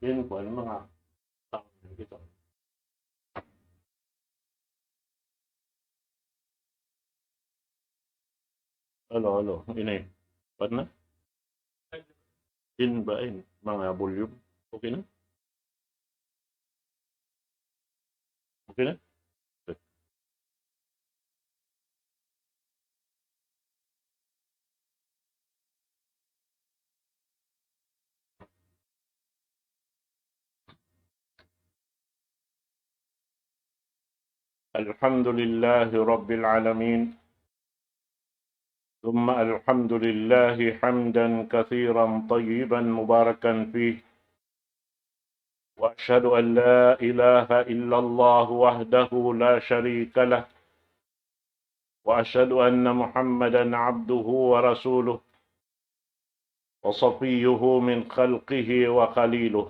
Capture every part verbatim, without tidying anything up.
Yan po, ano, mga tao na kita. Hello, hello. Ini. Pat na? In ba, in? Mga volume. Okay na? Okay na? الحمد لله رب العالمين. ثم الحمد لله حمدا كثيرا طيبا مباركا فيه. وأشهد أن لا إله إلا الله وحده لا شريك له. وأشهد أن محمدا عبده ورسوله. وصفيه من خلقه وخليله.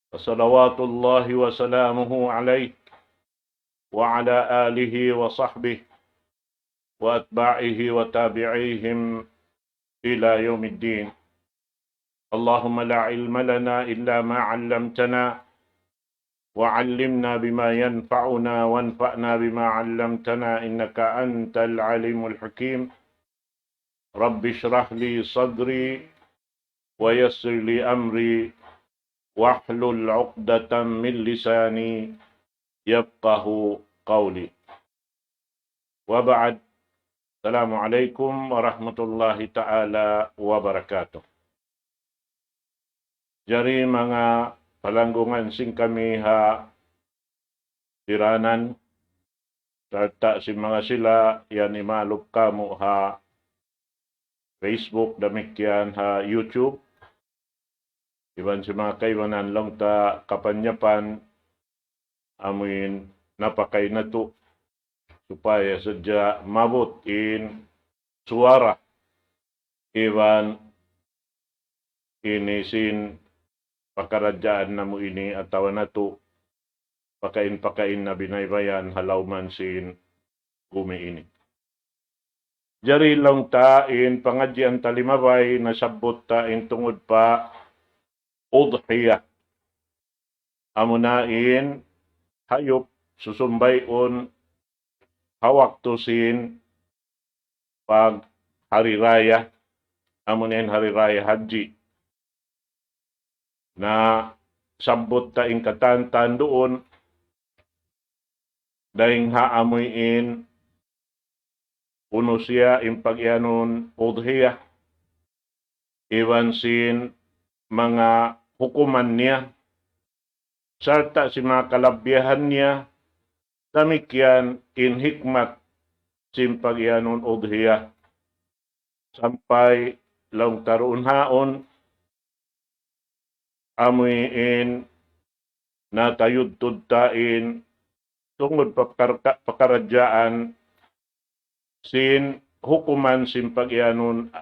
فصلوات الله وسلامه عليه وعلى آله وصحبه وأتباعه وتابعيهم إلى يوم الدين. اللهم لا علم لنا إلا ما علمتنا، وعلمنا بما ينفعنا، وانفعنا بما علمتنا، إنك أنت العليم الحكيم. رب اشرح لي صدري، ويسر لي أمري، واحلل عقدة من لساني يفقه قولي. وبعد. السلام عليكم ورحمة الله تعالى وبركاته. Jari manga palanggungan sin kami ha Tiranan, sarta' sin manga sila yan imalup kamu ha Facebook, damikkiyan ha YouTube, iban sin manga kaibanan laung ta kapanyapan amuin napakay natu' supaya sadja maabut in suwara iban ini sin pakaradjaan namu' ini atawa natu' pakain-pakain na binaybayan ha lawm sin gumi ini. Jari laung ta in pangadjian ta limabay nasabbut ta in tungud pa udhiyah. Amuna in hayup susumbayun ha waktu sin pag hari raya, amuna in hari raya hajji. Nasabbut ta in katan-katan duun, dayng ha amuin unu siya in pag-iyanun udhiyah, iban sin manga hukuman niya, sarta' sin manga kalabihan niya, damikkiyan in hikmat sin pag-iyanun udhiyah. Sampay laung ta duun haun, amuin natayudtud ta in tungud pa pakar-, pakaradjaan sin hukuman sin pag-iyanun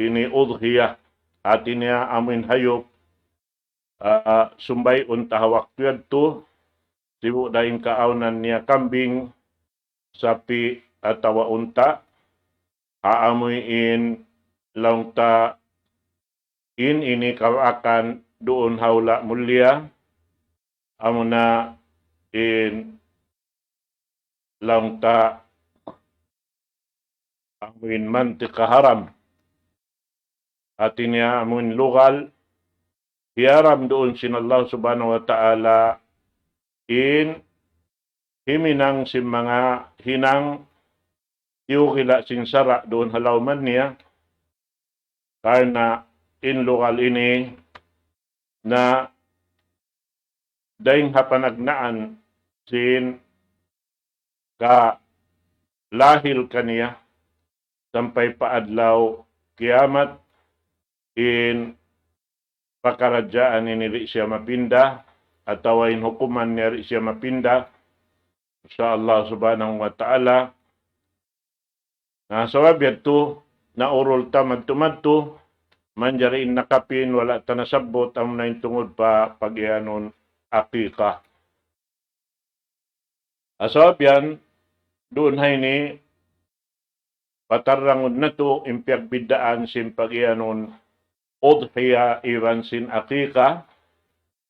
ini udhiyah. Hati niya amuin hayup, ah, sumbayun ta ha waktu yadtu, sibu' da in kaawnan niya kambing, sapi', atawa unta', ha amuin laung ta in ini kawaakan duun ha hula' mulia, amuna in laung ta amuin mantika haram. Hati niya amuin lugal, hiyaram duun sin Allah Subhanahu wa Ta'ala in himinang sin manga hinang tiyukila' sin sara' duun ha lawm niya, karna' in lugal ini na dayng ha panagnaan sin kalahil kaniya sampay pa adlaw kiyamat, in pakaradjaan ini di' siya mapinda, atawa in hukuman niya di' siya mapinda, insya Allah Subhanahu wa Ta'ala. Na, sabab yadtu, naurul ta madtu-madtu, manjari in nakapin, wala' ta nasabbut, amuna in tungud pa pag-iyanun aqiqah. Sabab yan, duun ha ini, patarrangun natu' in piyagbiddaan sin pag-iyanun udhiya iban sin aqiqah,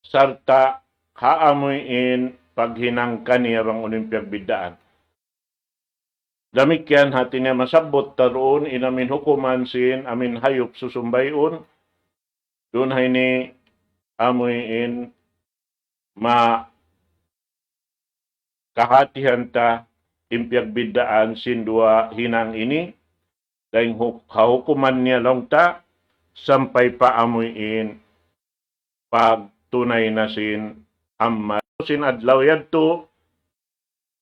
sarta' ha amuin paghinang kaniya bang unu in piyagbiddaan. Damikkiyan hati niya masabbut ta duun in amuin hukuman sin amuin hayup susumbayun, duun ha ini amuin ma kahatihan ta in piyagbiddaan sin duwa hinang ini, dayng hu-, ha hukuman niya laung ta, sampay pa amuin pagtunay na sin amal. Sin adlaw yadtu,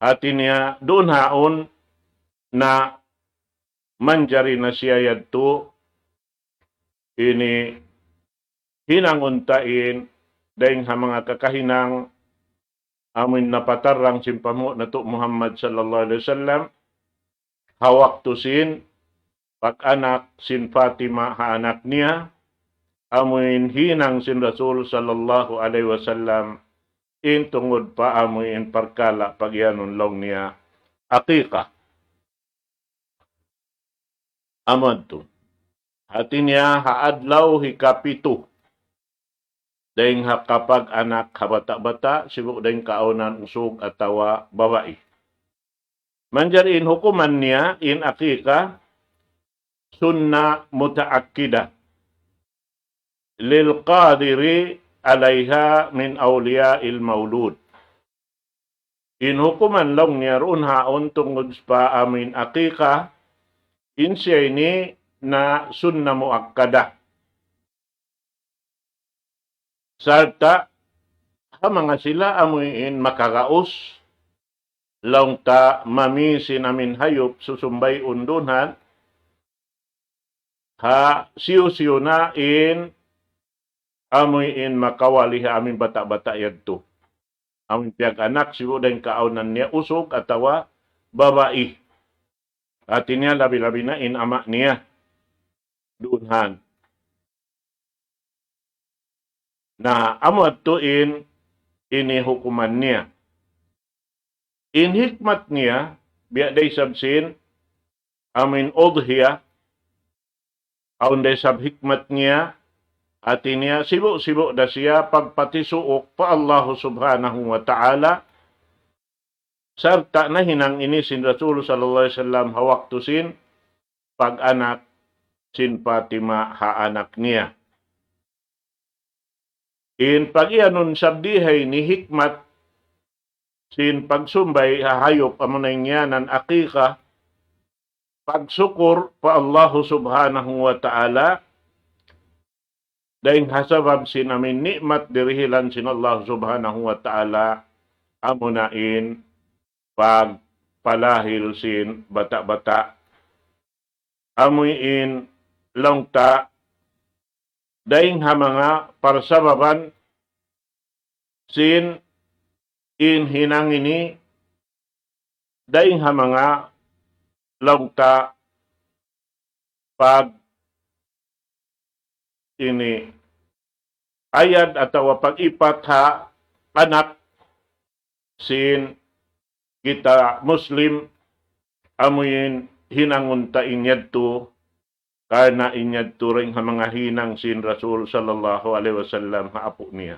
hati niya duun haun na manjari na siya yadtu ini hinangun ta in dayng ha manga kakahinang amuin napatarrang sin panghu' natu' Muhammad sallallahu alayhi wasallam, ha waktu sin pag-anak sin Fatima ha anak niya, amuin hinang sin Rasul sallallahu alayhi wasallam, in tungud pa amuin parkala' pagiyanun laung niya aqiqah. Amu yadtu. Hati niya ha adlaw hikapitu. Dayng ha kapag-anak ha bata'-bata', sibu' dayng kaawnan usug atawa babai. Manjari in hukuman niya, in aqiqah, sunnah mutaakkida. للقادر عليها من أولياء المولود. In hukuman laung niya duun haun tungud pa amuin aqiqah, in siya ini na sunnah muakkada. Sarta' ha manga sila amuin makagaus, laung ta mami sin amuin hayup susumbayun duun ha, ha siyu-siyu na in amuin makawali ha amuin bata'-bata' yadtu. Amuin piyag-anak sibu' dayng kaawnan niya usug atawa babai. Hati niya labi-labi na in ama' niya. Duun han. Na, amu yadtu in ini hukuman niya. In hikmat niya, biya' da isab sin, amuin udhiya, awn da isab hikmat niya, hati niya, sibu'-sibu' da siya pagpatisuuk pa Allahu Subhanahu wa Ta'ala, sarta' nahinang ini sin Rasul sallallahu alayhi wasallam ha waktu sin pag-anak sin Fatima ha anak niya. In pagiyanun isab di ha ini hikmat sin pagsumbay ha hayup amu na in ngiyanan aqiqah, pagsukur pa Allahu Subhanahu wa Ta'ala, dayng ha sabab sin amuin ni'mat dirihilan sin Allah Subhanahu wa Ta'ala, amu na in pagpalahil sin bata'-bata'. Amuin laung ta dayng ha manga parsababan sin in hinang ini, dayng ha manga laung ta pag ini ayad atawa pag-ipat ha anak sin kita Muslim, amuin hinangun ta in yadtu, karna' in yadtu dayng ha manga hinang sin Rasul sallallahu alayhi wasallam ha apu' niya.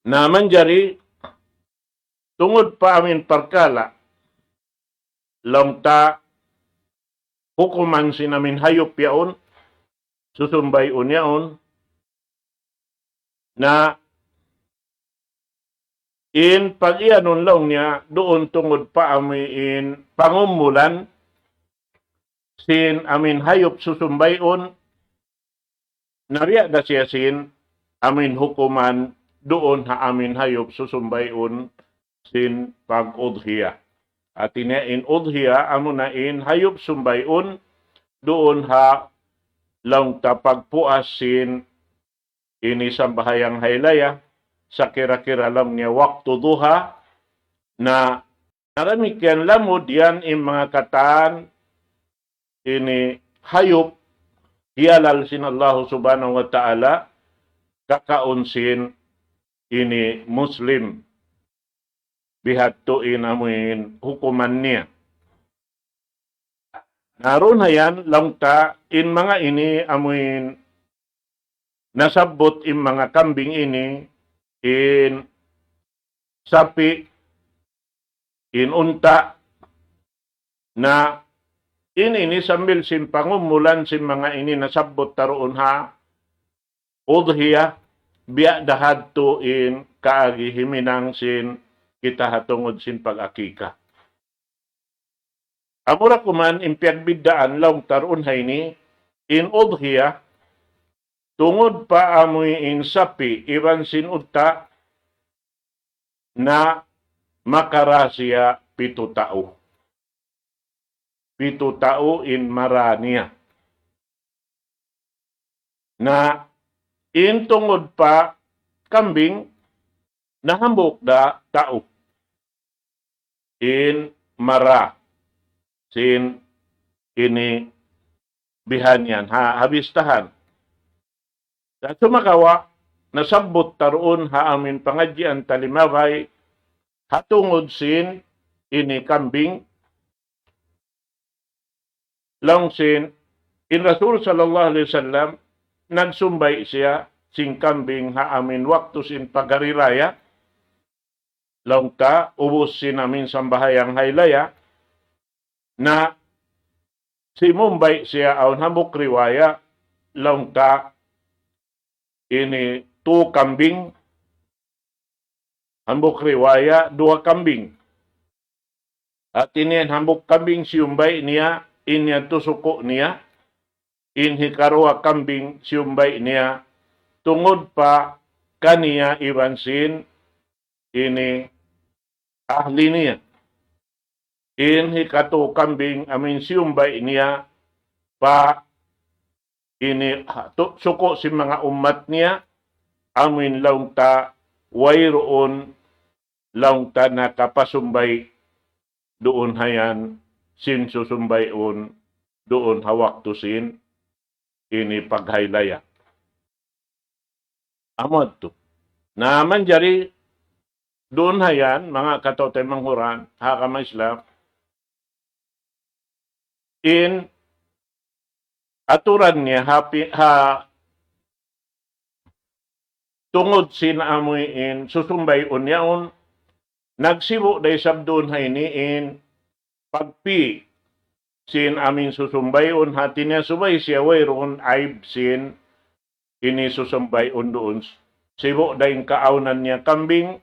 Na manjari, tungud pa amuin parkala', laung ta hukuman sin amuin hayup yaun, susumbayun yaun, na in pagiyanun laung niya duun tungud pa amuin pangumulan sin amuin hayup susumbayun, na biya' da siya sin amuin hukuman duun ha amuin hayup susumbayun sin pag-udhiya. Hati niya in udhiya amu na in hayup sumbayun duun ha laung ta pagpuas sin ini sambahayang haylaya, sakira-kira laung niya waktu duha, na damikkiyan lamud yan in manga katan ini hayup hiyalal sin Allah Subhanahu wa Ta'ala, kakaun sin ini Muslim. Bihadtu in amuin hukuman niya. Na duun ha yan, laung ta, in manga ini amuin nasabbut in manga kambing ini, in sapi', in unta', na in ini sambil sin pangumulan sin manga ini nasabbut ta duun ha udhiya, biya' da hadtu in kaagi himinang sin kita ha tungud sin pag-akika. Amura kuman in piyagbiddaan laung ta duun ha ini, in udhiya, tungud pa amuin sapi' iban sin unta', na makara siya pitu tau. Pitu tau in mara niya. Na in tungud pa kambing, na hambuuk da tau in mara sin ini bihan yan, ha, ha bistahan. Sa' sumagawa', nasabbut ta duun ha amin pangadjian ta limabay, ha tungud sin ini kambing, laung sin, in Rasul sallallahu alayhi wasallam, nagsumbay' siya sin kambing ha amin waktu sin pagari raya, laung ta, ubus sin amin sambahayang haylaya, na simumbay' siya awn hambuuk riwaya, laung ta, ini tu kambing, hambuuk riwaya, duwa kambing. Hati niya in hambuuk kambing siyumbay' niya, in yadtu suku' niya, in hikaruwa kambing siyumbay' niya, tungud pa kaniya iban sin ini ahli niya. In hikatu kambing amin siyumbay' niya pa ini ha-, tu-, suku' sin manga ummat niya, amin laung ta wayruun laung ta nakapasumbay' duun ha yan sin susumbayun duun ha waktu sin ini paghaylaya. Amu yadtu. Na manjari duun ha yan, manga kataw-taymanghuran, ha agama Islam, in aturan niya ha pi-, ha tungud sin amuin susumbayun yaun, nagsibu' da isab duun ha ini in pagpi' sin amin susumbayun, hati niya subay siya wayruun aib sin ini susumbayun duun. Sibu' da in kaawnan niya kambing,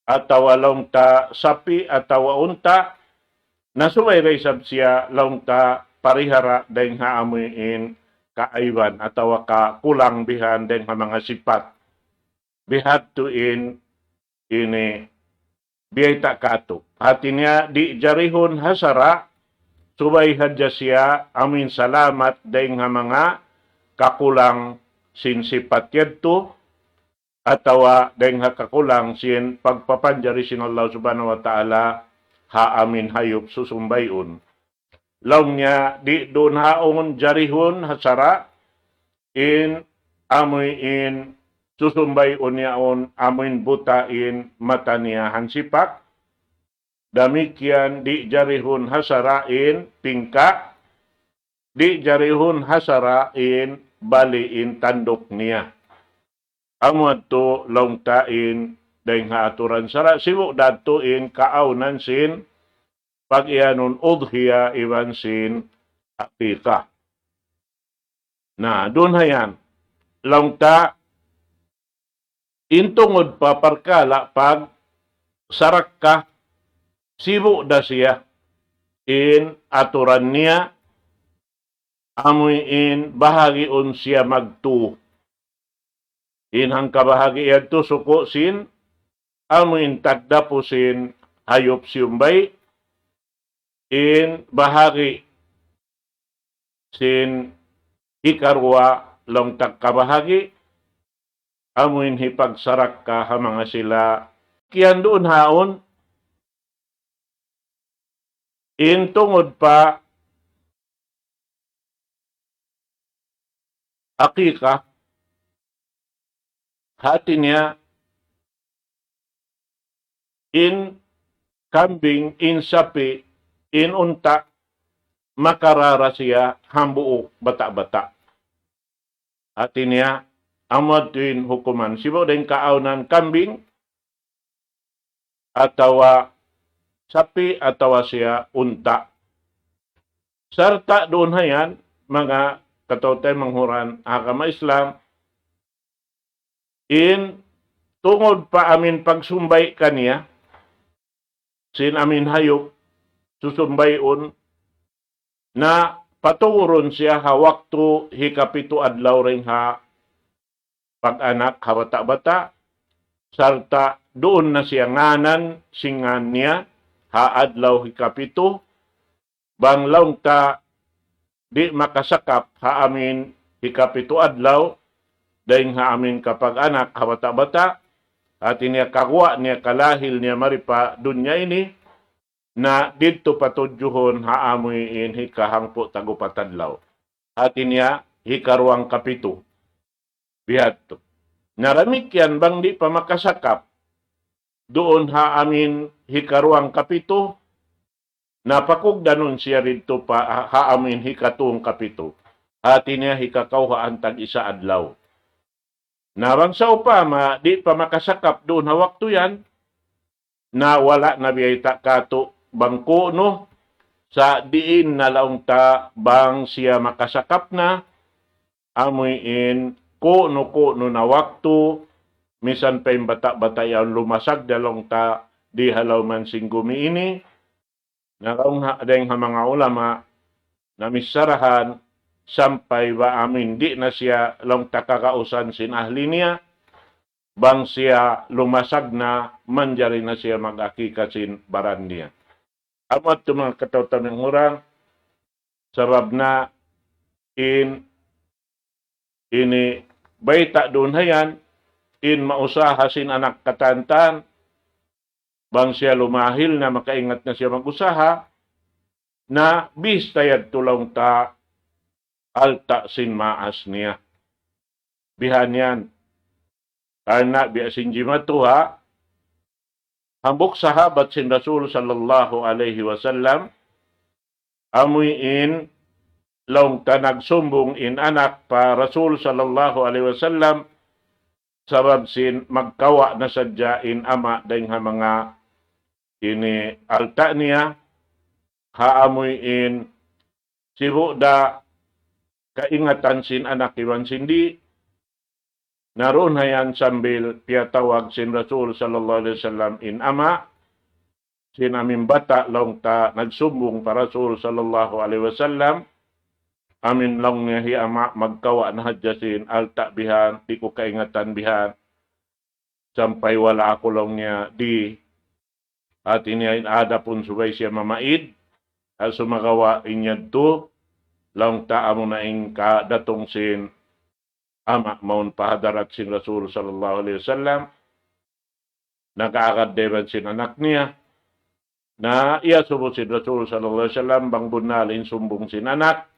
atawa laung ta sapi', atawa unta', na subay da isab siya laung ta parihara dayng ha amuin kaaiban atawa kakulang bihan dayng ha manga sipat. Bihadtu in ini biyayta' katu'. Hati niya di' jarihun ha sara', subay hadja siya amuin salamat dayng ha manga kakulang sin sipat yadtu, atawa dayng ha kakulang sin pagpapanjari sin Allah Subhanahu wa Ta'ala ha amuin hayup susumbayun. Laung niya di' duun ha yaun jarihun ha sara', in amuin susumbayun yaun amuin buta in mata niya hansipak, damikkiyan di' jarihun ha sara' in tingka', di' jarihun ha sara' in bali' in tanduk niya. Amu yadtu laung ta in dayng ha aturan sara', sibu' da yadtu in kaawnan sin pag-iyanun udhiya iban sin aqiqah. Na, duun ha yan, laung ta in tungud pa parkala' pagsarakka, sibu' da siya in aturan niya, amuin bahagiun siya magtu. In hangkabahagi' yadtu suku' sin, amuin tagdapu sin hayup siyumbay', in bahagi' sin hikaruwa laung ta kabahagi', amuin hipagsarakka ha manga sila. Kiyan duun ha yaun, in tungud pa aqiqah, hati niya in kambing, in sapi', in unta', makara da siya hambuuk bata'-bata'. Hati niya, amu yadtu in hukuman. Sibu' dayn kaawnan kambing, atawa sapi', atawa siya unta'. Sarta' duun hayan, manga kataw-taymanghuran agama Islam, in tungud pa amin pagsumbay' kaniya, sin amin hayup susumbayun, na patungurun siya ha waktu hikapitu adlaw dayn ha pag-anak ha bata'-bata', sarta' duun na siya ngānan sin ngān niya ha adlaw hikapitu, bang laung ta di' makasakap ha amin hikapitu adlaw, dayn ha amin kapag-anak ha bata'-bata', hāti niya kaguwa' niya kalahil niya mari pa dunya ini, na didtu patudjuhun ha amuin hikahangpu' tag-upat adlaw. Hāti niya hikaruwang kapitu. Bihadtu. Na damikkiyan bang di' pa makasakap duun ha amin hikaruwang kapitu, na pakugdanun siya didtu pa ha amin hikatū kapitu. Hāti niya hikakawhaan tag-isa adlaw. Na bang sawpama di' pa makasakap duun ha waktu yan, na wala' na biyayta' kātu' bang ku'nu, sa' diin na laung ta bang siya makasakap na, amuin ku'nu-ku'nu na waktu, misan pa in bata'-bata' yan lumasag da laung ta di ha lawm sin gumi ini, na laung ha, dayn ha manga ulama, na missarahan, sampay ba amin di' na siya laung ta kagausan sin ahli niya, bang siya lumasag na manjari na siya mag-akika sin baran niya. Amu yadtu manga kataw-taymanghuran, sabab na in ini bayta' duun hayan, in mausaha sin anak katantan, bang siya lumahil na makaingat na siya mag-usaha, na bista yadtu laung ta alta' sin maas niya. Bihan yan. Karna' biya' sin jimatu ha, hambuuk sahabat sin Rasul sallallahu alayhi wasallam, amuin laung ta nagsumbung in anak pa Rasul sallallahu alayhi wasallam, sabab sin magkawa' na sadja in ama' dayn ha manga ini alta' niya, ha amuin sibu' da kaingatan sin anak iban sin di', na duun hayan sambil piyatawag sin Rasul sallallahu alayhi wasallam in ama', sin amin bata' laung ta nagsumbung pa Rasul sallallahu alayhi wasallam, amin laung niya hi ama' magkawa' na hadja sin alta' bihan, di' ku kaingatan bihan, sampay wala' aku laung niya di, hāti niya in adapun subay siya mamaid, ha sumagawa' in yadtu, laung ta amuna in kadatung sin ama' mawn pa hadarat sin Rasul sallallahu alayhi wasallam, nag-aagad da iban sin anak niya. Na iyasubu sin Rasul sallallahu alayhi wasallam bang bunnal in sumbung sin anak.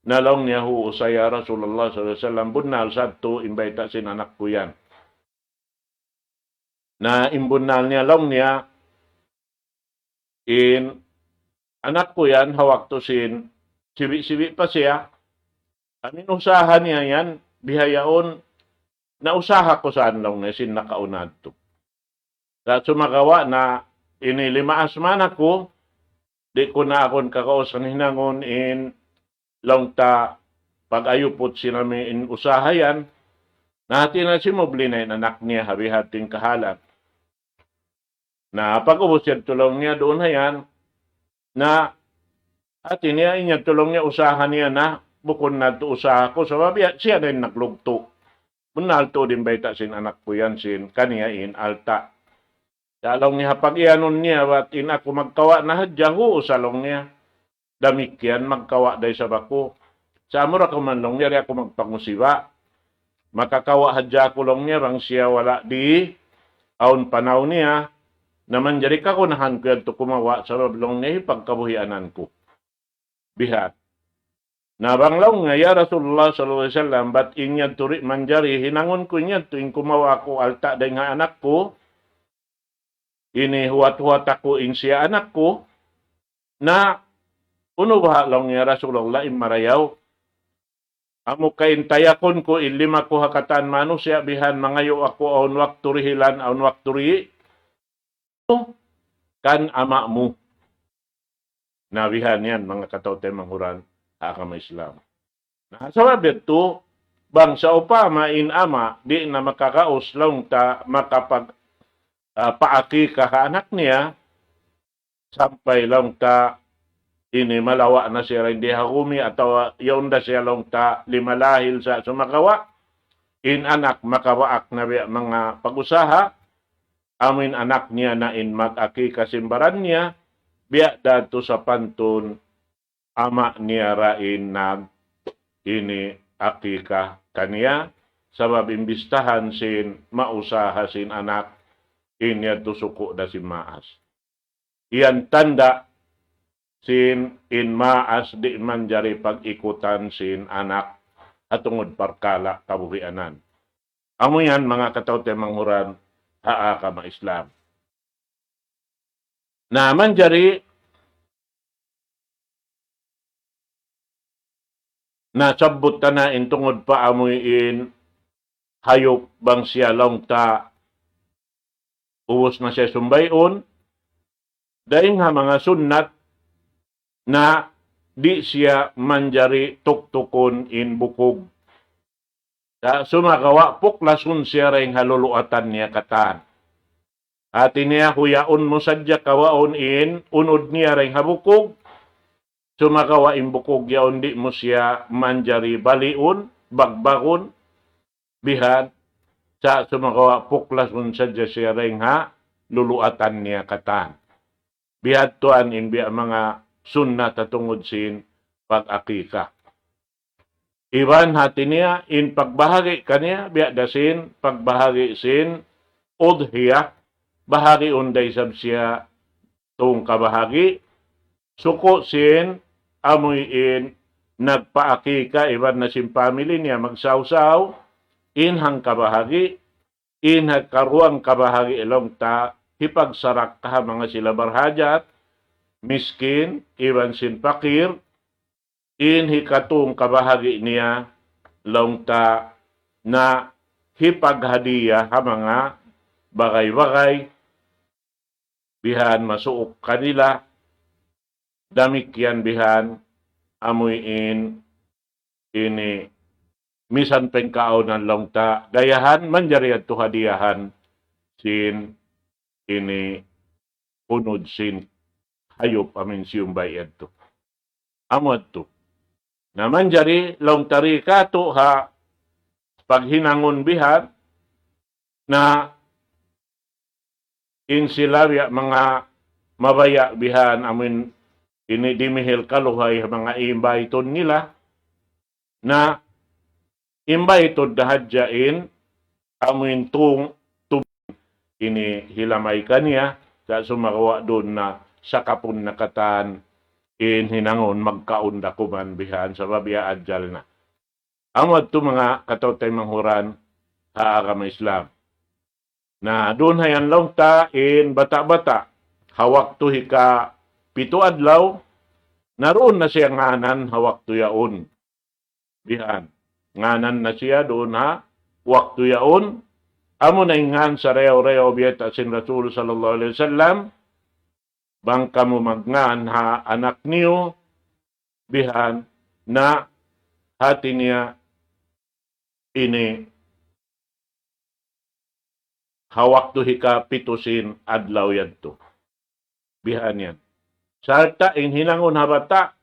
Na laung niya, "Huun sa ya Rasulullah sallallahu alayhi wasallam, bunnal sadtu in bayta' sin anak ku yan." Na in bunnal niya laung niya, in anak ku yan, ha waktu sin sibi'-sibi' pa siya, amin usaha niya yan, bihaun, nausaha ku sa yan laung niya sin nakauna yadtu. Sa' sumagawa' na ini limaas man aku, di' ku na aku kagausan hinangun in laung ta pag-ayuput sin amin usaha yan, na hāti na simubli na in anak niya ha biha' yadtu in kahalan. Na pag-ubus yadtu laung niya duun hayan, na hāti niya in yadtu laung niya usaha niya na, bukun na yadtu usaha ku, sabab ya, siya na in naglugtu'. Bunnal tuud in bayta' sin anak ku yan sin kaniya in alta'. Sa' laung niya ha pag-iyanun niya, bat in aku magkawa' na hadja, huun sa laung niya. Damikkiyan magkawa' da isab aku. Sa' amura ku man laung niya, di' aku magpangusiba. Makakawa' hadja aku laung niya, bang siya wala' di, awn panaw niya, na manjari kagunahan ku yadtu kumawa', sabab laung niya hipagkabuhianan ku. Bihan. Na bang laung niya, "Ya Rasulullah sallallahu alayhi wasallam, bat in yadtu di' manjari, hinangun ku in yadtu in kumawa' aku alta' dayn ha anak ku, ini huwat-huwat aku in siya anak ku, na unu baha' laung niya Rasulullah in marayaw?" Amu ka in tayakun ku in lima ku ha katan manusiya' bihan mangayu' aku awn waktu dihilan, awn waktu di', kan ama' mu. Na bihan yan, manga kataw-taymanghuran ha agama Islam. Na sabab yadtu, bang sawpama in ama', di' na makagaus laung ta makapag, ah, paakika ha anak niya, sampay laung ta ini malawa' na siya dayn di ha gumi atawa yaun da siya laung ta limalahil sa sumagawa', in anak makabaak na biya' manga pag-usaha, amu in anak niya na in mag-akika sin baran niya, biya' da tu sapantun ama' niya ra in nag ini akika kaniya, sabab in bistahan sin mausaha sin anak, in yadtu suku' da sin maas. Yan tanda' sin in maas di' manjari pag-ikutan sin anak ha tungud parkala' kabuhianan. Amu yan manga kataw-taymanghuran ha agama Islam. Na manjari nasabbut ta na in tungud pa amuin hayup bang siya laung ta ubus na siya sumbay'un, dayn ha manga sunnat na di' siya manjari tuktukun in bukug. Sa' sumagawa' puklasun siya dayn ha luluatan niya katan. Hati niya huyaun mu sadja kawaun in unud niya dayn ha bukug, sumagawa' in bukug yaun di' mu siya manjari baliun, bagbagun, bihan, sa' sumagawa' puklasun sadja siya dayn ha luluatan niya katan. Bihadtu in biya' manga sunnat ha tungud sin pag-akika. Iban hati niya, in pagbahagi' kaniya, biya' da sin pagbahagi' sin udhiya, bahagiun da isab siya tū kabahagi', suku' sin amuin nagpaakika iban na sin family niya magsawsaw, in hangkabahagi', in ha karuwa kabahagi' laung ta hipagsarakka ha manga sila barhajat, miskin, iban sin pakir, in hikatū kabahagi' niya laung ta na hipaghadiya ha manga bagay-bagay, bihan masuuk kanila, damikkiyan bihan amuin ini misan pagkaun laung ta dayahan manjari yadtu hadiyahan sin ini unud sin hayup amuin siyumbay yadtu. Amu yadtu. Na manjari laung ta di' katu' ha paghinangun bihan na in sila biya' manga mabaya' bihan amuin ini dimihil kaluhay ha manga imbaytun nila na imbaytud da hadja in amuin tū ini hilamay kaniya, sa' sumagawa' duun na sakapun na katan in hinangun magkaun da kuman bihan sabab ya ajal na. Amu yadtu manga kataw-taymanghuran ha agama Islam. Na duun ha yan laung ta in bata'-bata', ha waktu hikapitu adlaw, na duun na siya ngānan ha waktu yaun. Bihan. Ngānan na siya duun ha waktu yaun. Amu na in ngān sarayaw-rayaw biyayta' sin Rasul sallallahu alayhi wasallam, bang kamu magngān ha anak niyu, bihan na hati niya ini ha waktu hikapitu sin adlaw yadtu. Bihan yan. Sarta' in hinangun ha bata',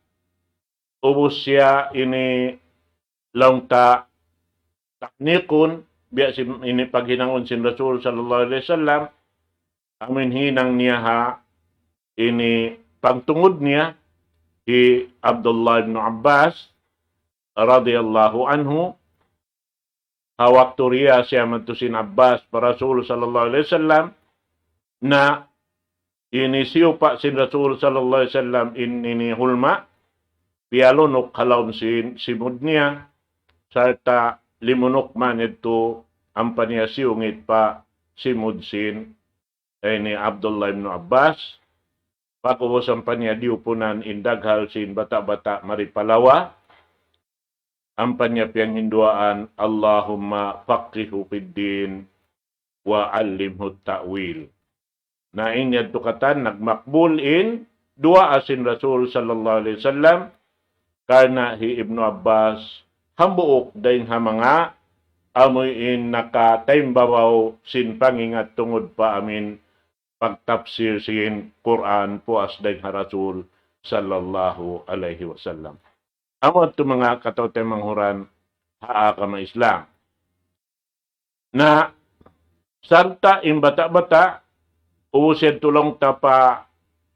ubus siya ini laung ta tahnikun, biya' sin ini paghinangun sin Rasul sallallahu alayhi wasallam, amuin hinang niya ha ini pangtungud niya hi Abdullah ibn Abbas radiyallahu anhu, ha waktu riyā siya madtu sin Abbas pa Rasul sallallahu alayhi wasallam, na ini siyupa' sin Rasul sallallahu alayhi wasallam in ini hulma, piyalunuk ha lawm sin simud niya, sarta' limunuk man yadtu ampa niya siyungit pa simud sin ini Abdullah ibn Abbas, pag'ubus ampa niya diyupunan in daghal sin bata'-bata' mari pa lawa, ampa niya piyanghinduwaan, اللهم فقهه في الدين وعلمه التأويل. Na in yadtu katan nagmakbul in duwaa sin Rasul sallallahu alayhi wasallam, karna' hi Ibnu Abbas hambuuk dayn ha manga amuin nakataimbabaw sin pangingat tungud pa amuin pagtapsir sin Qur'an puas dayn ha Rasul sallallahu alayhi wasallam. Amu yadtu manga kataw-taymanghuran ha agama Islam. Na sarta' in bata'-bata', ubus yadtu laung ta pa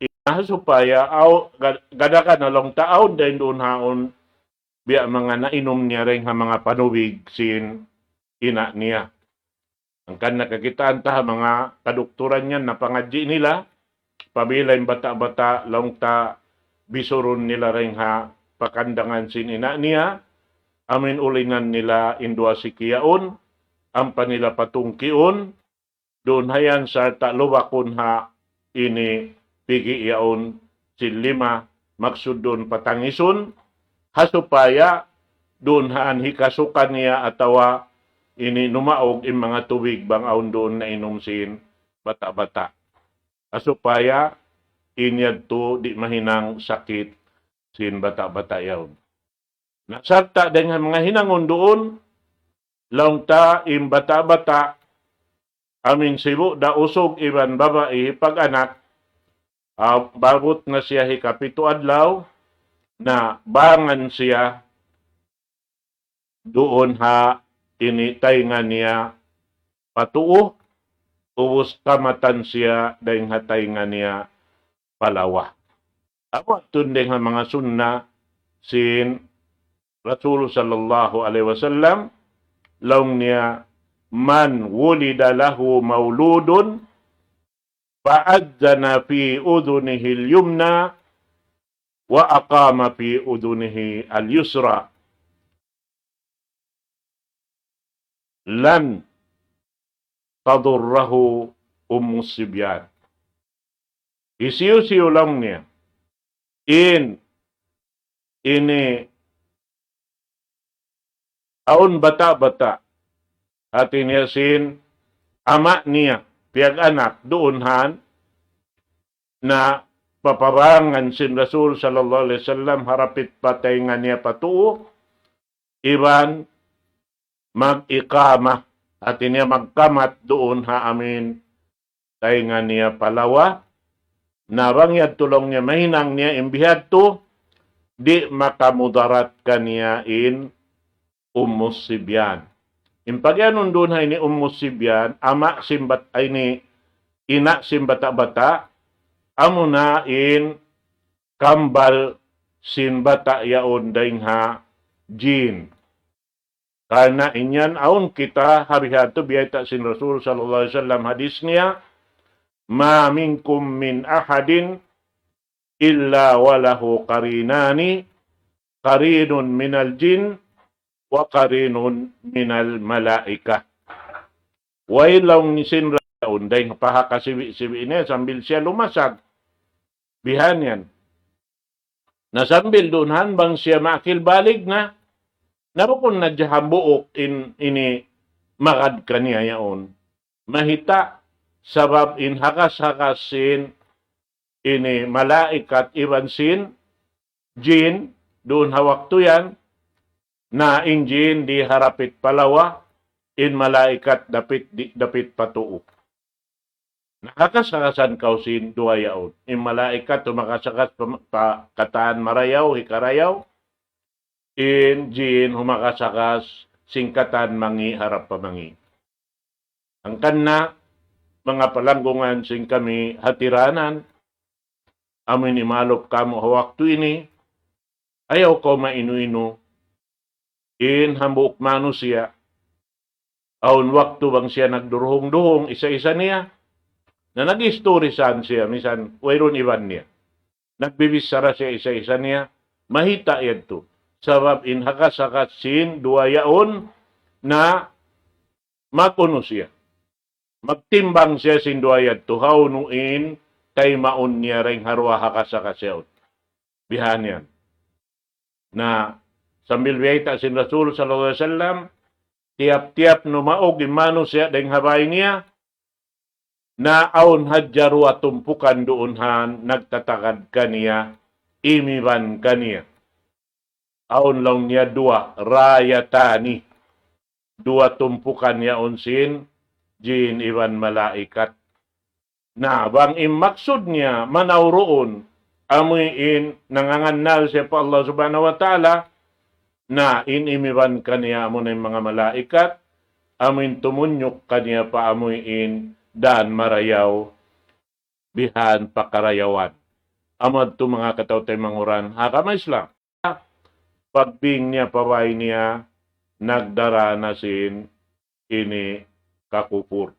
ina supaya aw, gad-, gadagan na laung ta awn dayn duun haun, biya' manga nainum niya dayn ha manga panubig sin ina' niya. Hangkan na kakitaan ta ha manga kadukturan yan na pangadji' nila, pabila in bata'-bata' laung ta bisurun nila dayn ha pakandangan sin ina' niya, amuin ulingan nila in duwa siki yaun, ampa nila patungkiun, duun ha yan sarta' lubakun ha ini pigi' yaun sin lima, maksud duun patangisun, ha supaya duun ha yan hikasukan niya atawa ini numaug in manga tubig bang awn duun nainum sin bata'-bata'. Ha supaya in yadtu di' mahinang sakit sin bata'-bata' yaun. Na sarta' dayn ha manga hinangun duun, laung ta in bata'-bata', amuin sibu' da usug iban babai hipag-anak, ah, bagut na siya hikapitu adlaw, na bangan siya duun ha ini taynga niya pa tuu, ubus kamatan siya dayn ha taynga niya pa lawa. Amu yadtu dayn ha manga sunna sin Rasul sallallahu alayhi wasallam, laung niya, من ولد له مولود فأذن في أذنه اليمنى وأقام في أذنه اليسرى لم تضره أم الصبيان. Hisiyu-siyu laung niya in ini awn bata'-bata', hati niya sin ama' niya piyag-anak duun ha yan, na papabangan sin Rasul sallallahu alayhi wasallam harapit pa taynga niya pa tuu, iban mag-iqama, hati niya magkamat duun ha amuin taynga niya pa lawa, na bang yadtu laung niya mahinang niya in bihadtu, di' makamudarat kaniya in Ummus Sibyan. In pagiyanun duun ha ini Ummus Sibyan, ama' sin bat-, ini ina' sin bata'-bata', amuna in kambal sin bata' yaun dayn ha jin. Karna' in yan awn kita ha bihadtu biyayta' sin Rasul sallallahu alayhi wasallam hadis niya, ما منكم من أحد إلا وله قرينان، قرين من الجن وقرين من الملائكة. Way laung sin ra yaun dayn pa ha kasibi'-sibi' niya sambil siya lumasag. Bihan yan. Na sambil duun han bang siya makil balig na, na bukun na hadja hambuuk in ini magad kaniya yaun. Mahita' sabab in hakas-hakas sin ini malaikat iban sin jin duun ha waktu yan, na in jin di harapit pa lawa, in malaikat dapit di, dapit pa tuu. Na hakas-hakasan kaw sin duwa yaun. In malaikat humakas-hakas pa, pa katan marayaw, hikarayaw. In jin humakas-hakas sin katan mangi' harap pa mangi'. Hangkan na, manga palanggungan sin kami hatiranan, amu ini malup kamu ha waktu ini, ayaw kaw mainu-inu, in hambuuk manusiya', awn waktu bang siya nagduruhung-duhung isa-isa niya, na nag-istori saan siya, misan wayruun iban niya. Nagbibichara siya isa-isa niya, mahita' yadtu. Sabab in hakas-hakas sin duwa yaun na mag-unu siya. Magtimbang siya sin duwa yadtu, hawnu in taymaun niya dayn ha duwa hakas-hakas yaun. Bihan yan. Na Sambil biyayta' sin Rasul sallallahu alayhi wasallam, tiyap-tiyap numaug in manusiya' dayng ha bay niya, na awn hadja duwa tumpukan duun ha nagtatagad kaniya, imiban kaniya. Awn laung niya duwa, rayatani. Duwa tumpukan yaun sin jin iban malaikat. Na bang in maksud niya manaw duun, amuin nangangannal siya pa Allah Subhanahu wa Ta'ala, na in imiban kaniya amuna in manga malaikat, amuin tumunyuk kaniya pa amuin dan marayaw, bihan pakarayawan. Amu yadtu manga kataw-taymanghuran ha agama Islam. Pagbing niya pa bay niya, nagdara na sin ini kakupur.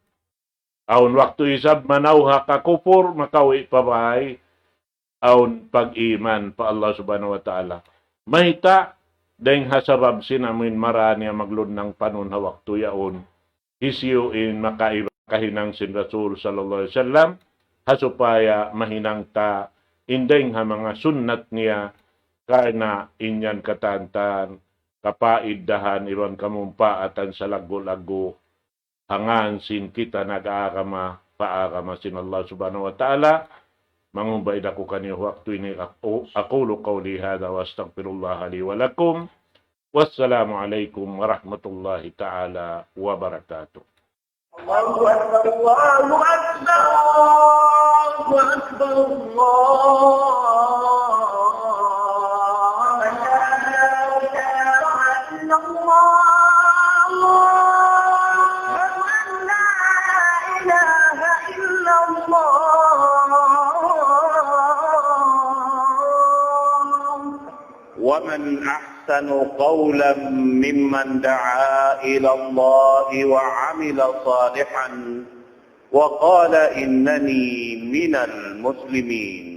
Awn waktu isab manaw ha kakupur, makawi' pa bay, awn pag-iman pa Allah Subhanahu wa Ta'ala. Mayta', dayng ha sabab sin amuin mara niya maglunnang panun ha waktu yaun. Hisiyu in makaiba kahinang sin Rasul sallallahu alayhi wasallam, ha supaya mahinang ta in dayng ha manga sunnat niya, karna' in yan katantan, kapaidahan iban kamumpaatan salaggu'-laggu', hangkan sin kita nag-agama, pa agama sin Allah Subhanahu wa Ta'ala. Mangumbaid aku kaniyu waktu ini, aku, أقول قولي هذا وأستغفر الله لي ولكم. والسلام عليكم ورحمة الله تعالى وبركاته. الله أكبر، الله أكبر، الله أكبر، الله. لا إله إلا الله. أشهد أن لا إله إلا الله. ومن أحسن قولا ممن دعا إلى الله وعمل صالحا وقال إنني من المسلمين.